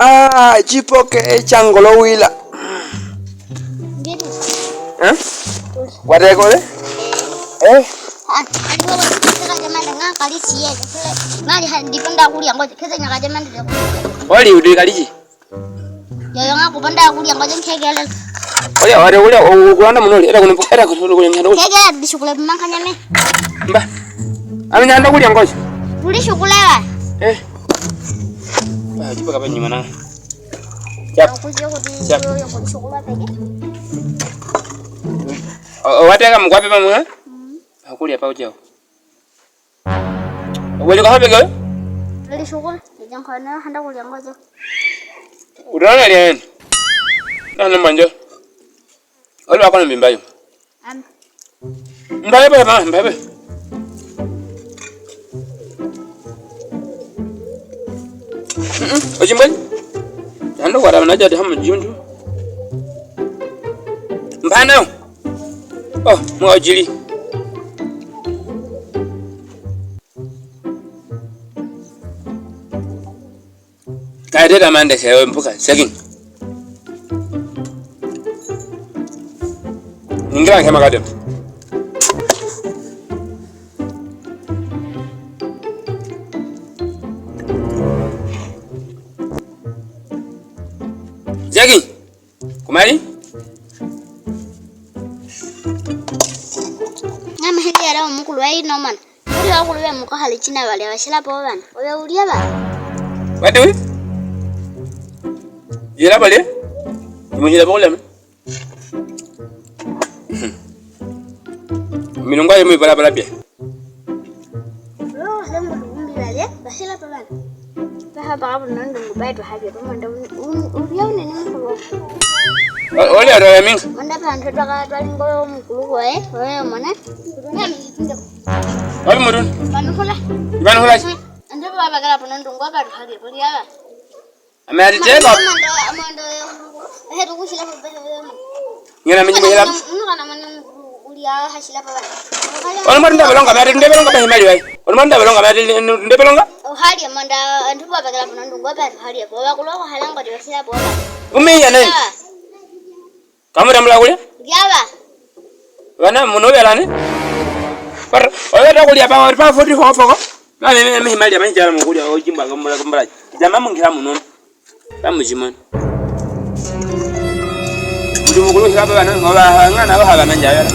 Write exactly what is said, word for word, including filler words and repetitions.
Ah, chipoke, eh, changolo wila. Eh? Watekole? Eh? Oli udi kalichi? Yoyo nga kupanda kulya ngoje nkekelele. Oli, oli, oli, o-, okulanda muno oli, era kuno, era kuno, kuno, kuno, kuno. Nkekelele, tulishukule mankanya me. Mba. Ami nyanda kulya ngoje. Tulishukule wa. Eh. Ah, chipoke apa nyuma na. Chap. Chap. O, o, wateka mukwape pamwe, eh? Mm. Akulya pa ujao. Wele ka hapeke? Tulishukule, ijan kone handa kulya ngoje. Udona lya nani? Nani manje? Oli wakono mbimbayo. Ami. Mbabe, mbabe. Mm-mm. Ochimbweni. Yando kwara na jadi hamu junju. Mbana. Oh, mwa ojili. Kaededa mande se mpuka, sekin. Ningira nkema kadem. Sekin. Kumali? Nga mahindi yara omukulu wa ino mana. Oli wakulu be muko hali china bale bashila po bana. Obe ulia ba. Wati wi? Yela bale? Imunyela po kulame. Minungwa yemu ibala bala bie. Lo, le mu lumbi bale, bashila po bana. Baha baka bunondungu bae tuhage, bamonda un-, un-, ulia unene mukulu. O-, ole aro ya mingi. Monda pa ntoto ka twalingo mukulu ko, eh, oye mwana. Wapi mudun? Banukula. Banukula. Ande baba kala bunondungu ba tuhage, kulia. Ame ati teko. Amondo, amondo, eh, tukushila po bana. Ngena minyi muhila. Unu kana mwana ulia hashila po bana. Ono mwana ndabelonga, mwana ndabelonga pa himali wai. Ono mwana ndabelonga, mwana ndabelonga. Ohali mwana, antu baba kala mwana ndungu pa hali. Baba kulo ko halanga dio hila baba. Umi ya nani? Kamura mula kulia? Yaba. Bana muno belani. Par, oyo ta kulia pa, pa foti fofoko. Na me, me, me himali ya manjara mukulia, ojimba kamura kamura. Jama mungira muno. Bamujimon. Mutu mukulu hila baba na, ngoba ngana ba haba manja yala.